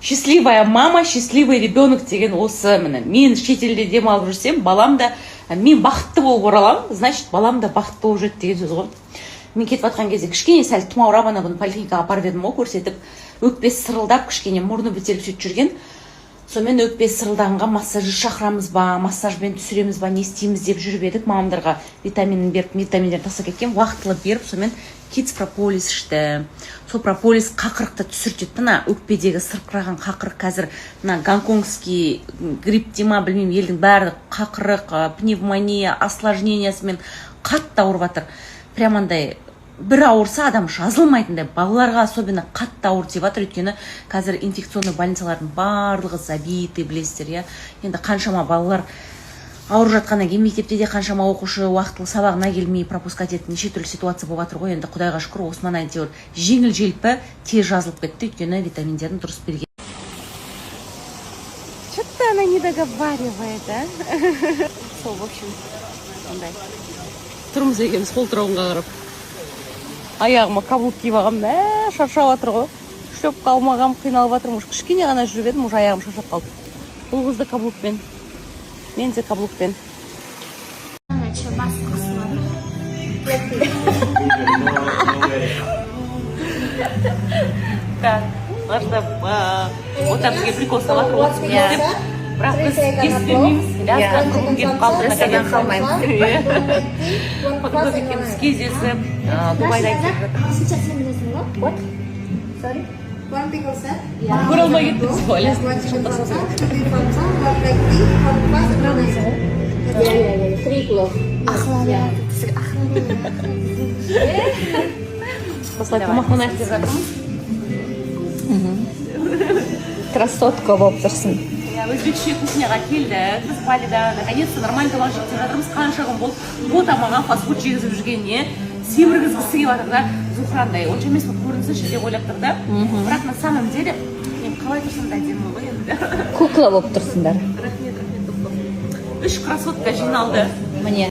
Счастливая мама, счастливый ребенок деген осы. Міне, мен шетелде демалып жүрсем, балам да, мен бақытты болып ораламын, значит, балам да бақытты болып жүреді деген сөз ғой. Мен кетіп жатқан кезде кішкене сәл тұмаурап, ана күні поликлиникаға апарып едім ғой көрсетіп, өкпесі сырылдап, кішкене мұрны бітеліп, сөйтіп жүрген. Сонымен өкпесі сырылдағанға массажист шақырамыз ба, массажбен түсіреміз ба, не істейміз деп жүріп едік. Мамамдарға витаминін беріп, витаминдерін тастап кеткен, уақытылы беріп, сонымен Кидс прополис ішті. Сол прополис қақырықты түсіртеді, мына өкпедегі сырқыраған қақырық. Қазір мына гонконгский грипп дей ма, білмеймін, елдің бәрі қақырық, пневмония осложнениясымен қатты ауырып жатыр. Прям андай бір ауырса, адам жазылмайтындай. Балаларға особенно қатты ауыр тиіп жатыр, өйткені қазір инфекционный больницалардың барлығы забиты, білесіздер, иә. Енді қаншама балалар ауырып жатқаннан кейін мектепте де қаншама оқушы уақытылы сабағына келмей, пропускать етіп, неше түрлі ситуация болып жатыр ғой. Енді құдайға шүкір, Осман әйтеуір жеңіл желпі тез жазылып кетті, өйткені витаминдерін дұрыс берген. Что-то она не договаривает, а? Сол, в общем, сондай тұрмыз екеуміз қолтырауынға қарап. Аяғыма каблук киіп алғанмын, мә, шаршап жатыр ғой, шлепка алмағанмын, қиналып жатырмын. Уже кішкене ғана жүріп едім, уже аяғым шаршап қалды. Бұл қыз да каблукпен, мен де каблукпен. Короче, бас қысылады. Так, мына ота бізге прикол салып жатыр, 30 минут деп, бірақ біз естімейміз. Лязға құрбым келіп қалды. Лязгадан қалмаймыз. Иә. Подруга екеуміз кездесіп, Дубайдан келіп жатыр. Ағылшынша сен білесің ғой? What? Sorry. One pickle, sir. Көре алмай кеттік ғой. One chicken samsa, two beef samsa, one black tea, one fast, one ice. Yeah. 3 o'clock. Охлаждает. Осылай тамақтанайық деп жатырмыз. Красотка болып тұрсың. Иә, өзбекше кухняға келдік біз Балида. Наконец-то нормально тамақ жеп жатырмыз. Қанша күн болды бота маған фастфуд жегізіп жүргеніне, семіргізгісі келіп жатыр да. Зухрандай онша емес болып көрінсінші деп ойлап тұр да, бірақ на самом деле мен қалай тұрсам да әдемі ғой енді. Кукла болып тұрсыңдар. Рахмет, рахмет, топ. Үш красотка жиналды. Міне.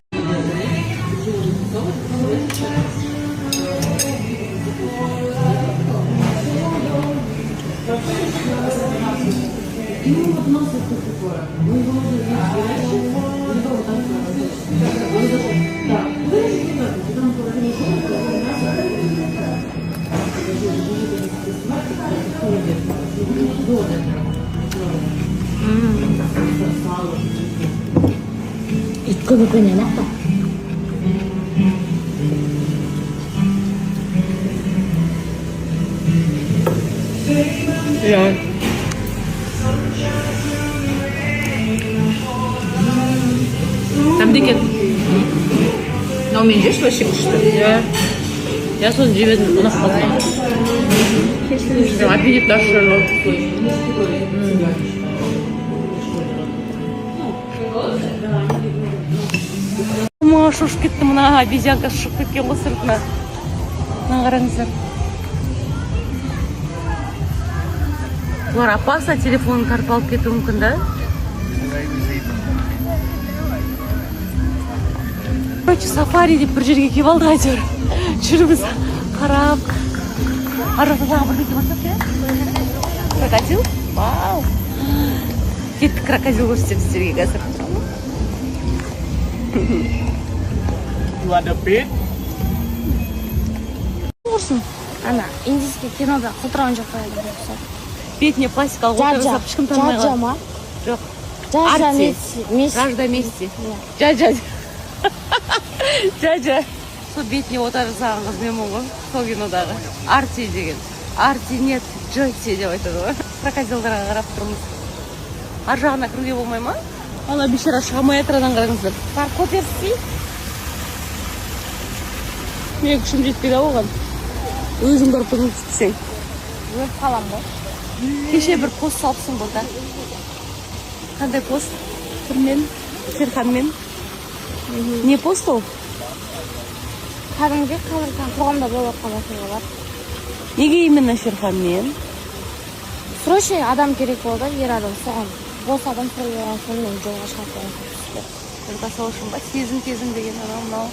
Ит көп екен ана жақта. Иә, дәмді екен. Мынаумен жеші, вообще күшті. Иә, я соны жеп едім, ұнап қалды маған. Прям аппетит ашып. Ма, шошып кеттім, мына обезьянка шығып кеткен ғой сыртына. Мына қараңыздар, бұлар опасно, телефонын тартып алып кетуі мүмкін да. Короче, сафари деп бір жерге келіп алдық, әйтеуір жүрміз қарап. Ар жақта тағы бірдеңе бар сияқты, иә, крокодил. Вау, кеттік, крокодил көрсетемін сіздерге қазір. You want the pit? Құрсын. Ана индийский кинода құлтырауын жеп қояды бір ұқсап. Бетіне пластикалық ота Джаджа. жасап, ешкім танымай Джаджа қалады. ма? Жоқ. Джаджа. Арти. Месси. Месси. Жажда мести. Иә. Джаджа, Джаджа. Сол бетіне ота жасаған қыз менмін ғой сол кинодағы, Арти деген. Арти нет, Джоти деп айтады ғой. Крокодилдарға қарап тұрмыз. Ар жағына кіруге болмай ма? Ана бейшара шыға алмай жатыр, ананы қараңыздар. Бар, көтерсей. Менің күшім жетпейді ау оған, өзің барып көмектеспесең. Өліп қаламын ғой. Кеше бір пост салыпсың, Бота. Қандай пост? Кіммен? Шерханмен. Не пост ол? Кәдімгідей қазіргі қоғамда болып жатқан оқиғалар. Неге именно Шерханмен? Срочный адам керек болды, ер адам. Соған бос адам сол болған соң, мен жолға шығарып қойған. Только сол үшін ба? Сезім, сезім деген анау мынау.